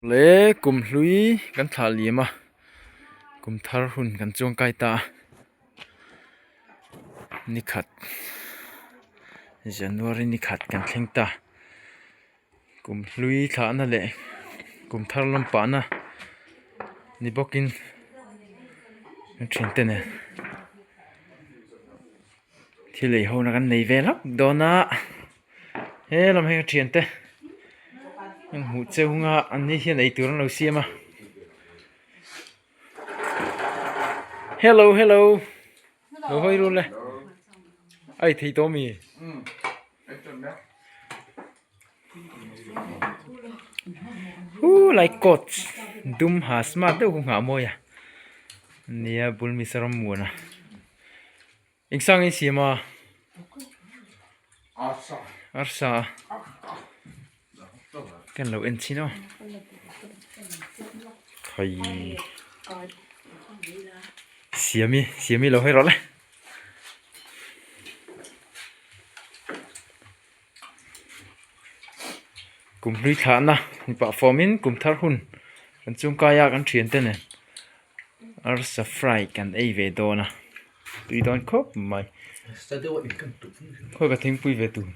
Le kum hlui kan thlah liam a, kum thar hun kan chuang kai ta a, nikhat January nikhat kan thleng ta, kum hlui thlahna leh kum thar lampahna ni bawkin kan thiante nen thil ei ho na kan nei ve hlauh dawn a. He lam hei ka thiante an hmuh cheu hunga an ni hian eitur an lo siam a hello hello lo hawi rul e a ei thei tawh ami hu lai coat dum ha smart deuh hu nghah mawi a nia bul mizoram muana. Engsan in siam a? Arsa. Arsa. Kan lo en chin aw. Thai. Siami, siami lo hei rawh le. Kum hlui thlahna ni pah fawmin kum thar hun kan chungkaia kan thiante nen arsa fry kan ei ve dawn a tui dawn khawp mai khawi ka thingpui ve tur.